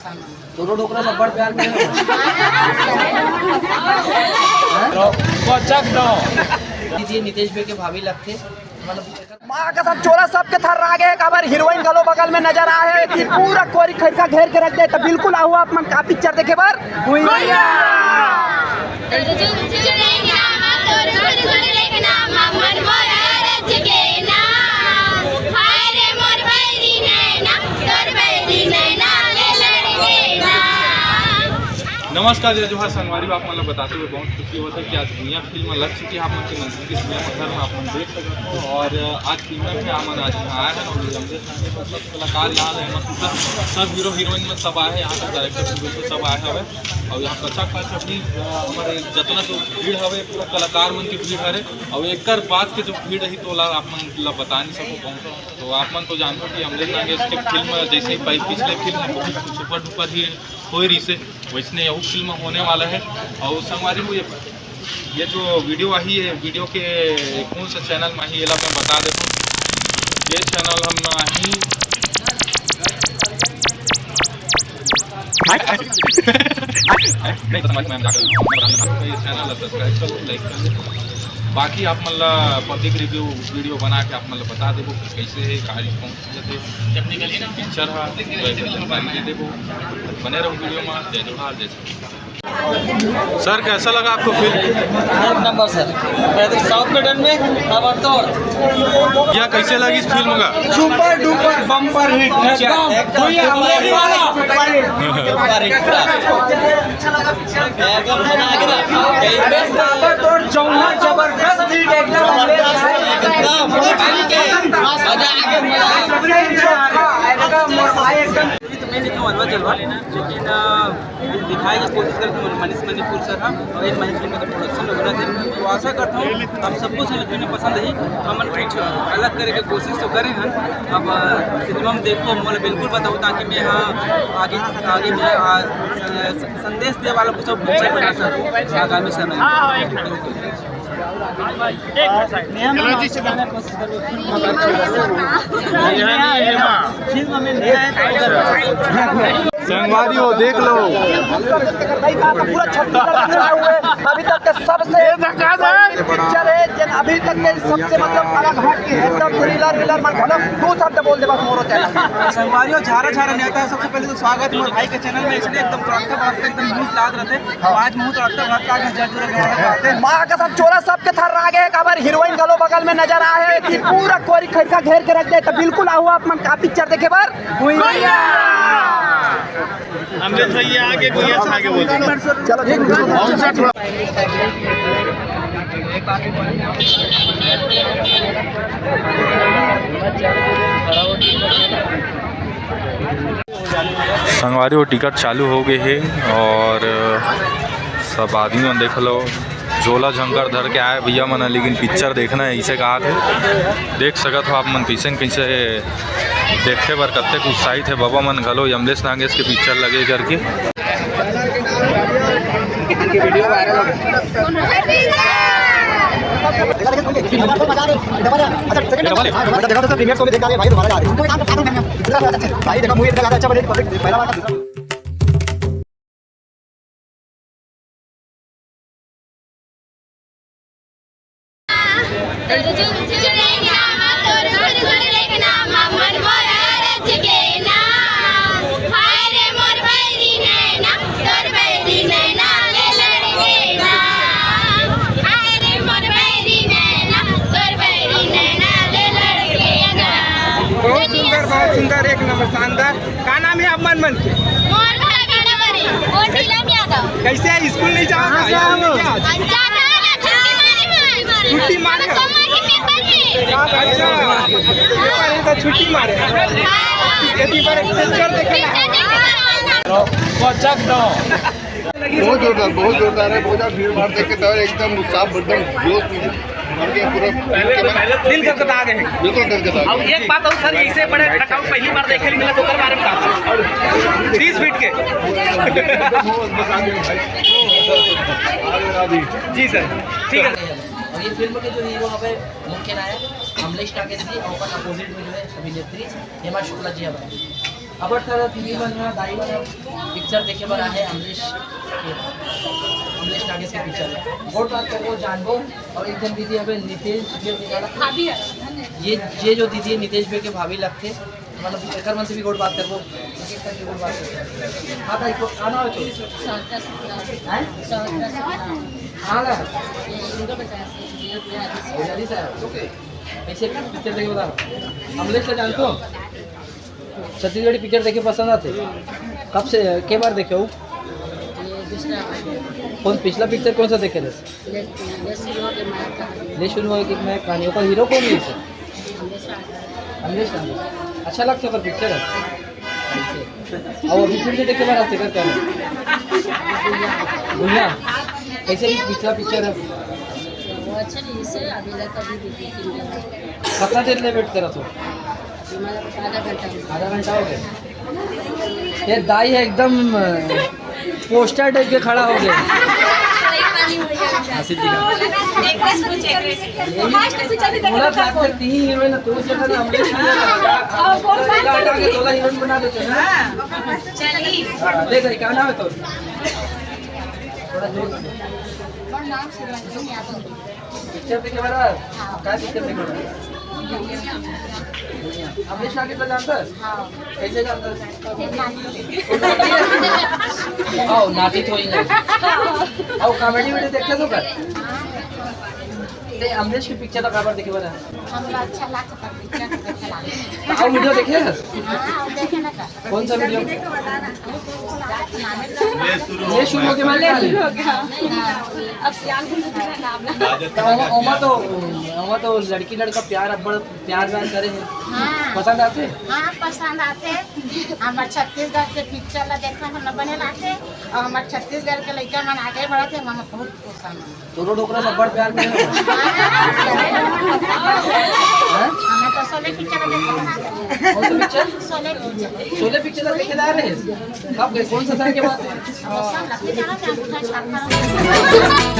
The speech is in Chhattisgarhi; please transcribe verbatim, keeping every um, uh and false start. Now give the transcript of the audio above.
दोनों डोकरा से बड़ प्यार करे। दीदी नितेश भाई के भाभी लगथे, मतलब माँ कसम चोला सबके थर्रा गे हे, काबर हीरोइन घलो बगल में नजर आए हे, कि पूरा कोरी खैरका घेर के रख दे। तो बिल्कुल आहू आप मन का पिक्चर देखे बर। नमस्कार, जय जोहार संगवारी हो, आप मन ल बताते हुए बहुत खुशी होत हे कि आज भुइयां फिल्म लग चुकी हे आप मन के नजदीकी सिनेमा घर में, आप मन देख सकत हो। और आज प्रीमियर में आप मन आज यहाँ आए हे और ये हमरे संगे तो सब कलाकार यहाँ आए हे, मतलब सब हीरो हीरोइन में सब आए हे, यहाँ तक डायरेक्टर प्रोड्यूसर सब आए हवे। और यहाँ कच्चा खाच अभी, अ, हमारे जतना जो भीड़ हवे पूरा कलाकार मन के भीड़ हरे। और एकर बाद के जो भीड़ रही तो ओला आप मन ला बता नहीं सको कौन सा। तो आप मन तो जानबो कि अमलेश नागेश के फिल्म जैसे ही पहले पिछले फिल्म बहुत सुपर डुपर हिट होए रहिसे, वैसने यहू फिल्म होने वाला हे। और संगवारी हो ये, ये जो वीडियो आही, ये वीडियो के कौन सा चैनल में आही, एला मैं बता देता हूँ। ये चैनल हम आही नहीं, तो संगवारी मैं जाकर ये चैनल ला सब्सक्राइब कर लो, लाइक कर लो। बाकी आप मन ला पब्लिक रिव्यू वीडियो बना के आप मन ला बता देबो कि कैसे हे, का रिस्पॉन्स मिलत हे, टेक्निकली ना पिक्चर हा, तो एक जानकारी दे देबो। बने रहो वीडियो में। जय जोहार, जय श्री। सर, कैसा लगा आपको फिल्म? एक नंबर सर, पहले साउथ में डन में, अब तो और। क्या कैसे लगी इस फिल्म का? Super duper bumper hit picture, एकदम कोई super hit. Super hit. Super hit पूरा। एकदम मजा आ गया। एकदम जबरदस्त हिट, एकदम। एकदम। मजा आ गया, मजा आ गया। एकदम, भाई, एकदम। तो मैं लिखा हूँ अनवर जलवा, लेकिन, अ, दिखाए के कोशिश करत हे मनीष मणिपुर सर ह, और एक मणिपुर में प्रोडक्शन वगैरह थे। तो आशा करता हूँ आप सबको ये फिल्म पसंद ही, हमन कुछ अलग करे के कोशिश तो करे हन। अब, अ, सिनेमा में देखो, मोला बिल्कुल बताओ, ताकि मैं यहाँ आगे, आगे मैं, आ, स-, संदेश दे वाला कुछ पिक्चर बना सकूँ आगामी समय में। संगवारी हो, देख लो। पूरा छत्तीसगढ़ में छाए हुए अभी तक के सबसे पिक्चर है, जिन अभी तक के सबसे मतलब अलग हट के एकदम थ्रिलर विलर मन भला दो शब्द बोल दे बस मोरो चैनल। संगवारी हो, झारा झारा नेता है, सबसे पहले तो स्वागत मोर भाई के चैनल में, इसलिए एकदम तड़कता भड़कता एकदम न्यूज लात रहते। आज मुंह तड़कता भड़कता आज जज रहे। माँ कसम चोला सबके थर्रा गे हे, काबर हीरोइन घलो बगल में नजर आए हे, कि पूरा कोरी खैरका घेर के रख दे। तो बिल्कुल आहू आप मन का पिक्चर देखे बर। अमरेश भैया आगे कोई अच्छा आगे बोल दो। चलो, ठीक है। संगवारी हो, टिकट चालू हो गए हे और सब आदमी मन देख लो, झोला झंकर धर के आए भैया मन ह, लेकिन पिक्चर देखना हे, इसे कहा थे। देख सकत हो आप मन कैसे न कैसे देखे बर कतेक उत्साहित हे बबा मन घलो, अमलेश नागेश के पिक्चर लगे करके। भाई देखा, मूवी इतना ज्यादा अच्छा बने, पब्लिक पहला बार। बहुत सुंदर, बहुत सुंदर, एक नंबर, शानदार। का नाम हे आप मन मन के? मोर नाम नीलम यादव। कैसे हे, स्कूल नहीं जाओ? कहाँ से आए हो? जाता है ना, छुट्टी मारे हैं। छुट्टी मारे हैं? सोमवार के पेपर है। अच्छा, पेपर है तो छुट्टी मारे। हाँ। यदि बार पिक्चर देखे ना। बहुत जोरदार, बहुत जोरदार है, बहुत ज्यादा भीड़ भाड़ देख के तो एकदम उत्साह, एकदम जोश में भर गया पूरा। दिल गदगदा गए। बिल्कुल गदगदा। अब एक बात और सर, इसे बड़े कटआउट पहली बार देखे मिला, तो ओकर बारे में बता। तीस फीट के। जी सर, ठीक है। और ये फिल्म के जो हीरो हवे मुख्य नायक अमलेश नागेश जी, और ओकर अपोजिट में जो है अभिनेत्री हेमा शुक्ला जी हवे। अबर सारा दीदी मन ह, दाई मन ह पिक्चर देखे बर आहे अमलेश के, अमलेश नागेश के पिक्चर। गोठ बात करबो, जानबो। और एक जन दीदी हवे नितेश, जो निकाला। भाभी है। ये, ये जो दीदी है नितेश भाई के भाभी लगथे, मतलब एकर मन से भी गोठ बात करबो, एक एक करके गोठ बात करबो। हाँ दाई, का नाम है तो? हैं? कहाँ ला? गुजराती साहब, ओके। कैसे पिक्चर देखे बता? अमलेश ला जानते हो? छत्तीसगढ़ी पिक्चर देखे पसंद आथे? कब से, के बार देखे हो? ये दूसरा बार। कौन, पिछला पिक्चर कौन सा देखे थे? ले, ले शुरू हो गए माया कहानी। ले शुरू हो गए माया कहानी। ओकर हीरो कौन है इसे? अमलेश नागेश। अमलेश नागेश। अच्छा लगता है ओकर पिक्चर है? और अभी फिर से देखे बार आते कर क्या? भैया, कैसे भी पिछला पिक्चर है? वो अच्छा नहीं, इससे अभी तक अभी भी देखे नहीं। कितना देर ले वेट करा तो? मतलब आधा घंटा। आधा घंटा हो गया। ये दाई है एकदम, अ, पोस्टर टाइप के खड़ा हो गया। पूरा फ्लैट में तीन हीरोइन है, दो जगह ना हम लोग हटा के दो हीरोइन बना देते हैं ना। हाँ, ले दाई, क्या नाम है तो? थोड़ा जोर से। पिक्चर देखे वाला? हाँ। क्या पिक्चर देखे वाला? अमरीश नागेश को जानता है? हाँ। कैसे जानता है? आओ, नाती तो ही है। आओ, कॉमेडी वीडियो देखते तो कर। ते अमरीश की पिक्चर का काबर देखे वाला? हमला अच्छा लागता पिक्चर देखे वाला। आओ, वीडियो देखे? हाँ, देखे ना का। कौन सा वीडियो? ये शुरू हो गया, मैं ले शुरू हो गया। अब सियान को तो नाम ना। तो ओमा, ओमा तो, ओमा तो लड़की लड़का प्यार, अब प्यार व्यार करे हैं। हाँ। पसंद आते? हाँ, पसंद आते। हमार छत्तीसगढ़ के पिक्चर ला देखना हम बने लाते और हमार छत्तीसगढ़ के लइका मन आगे बढ़ते, हम बहुत खुश हैं। तोरो डोकरा से बड़ प्यार करे। हाँ? हमें तो शोले पिक्चर देखे थे ना। कौन सा पिक्चर? शोले पिक्चर। शोले पिक्चर देखे जा रहे हैं? कब गए? कौन सा साल के बाद? वो सब लगते जाना क्या, अंगूठा छाप करो।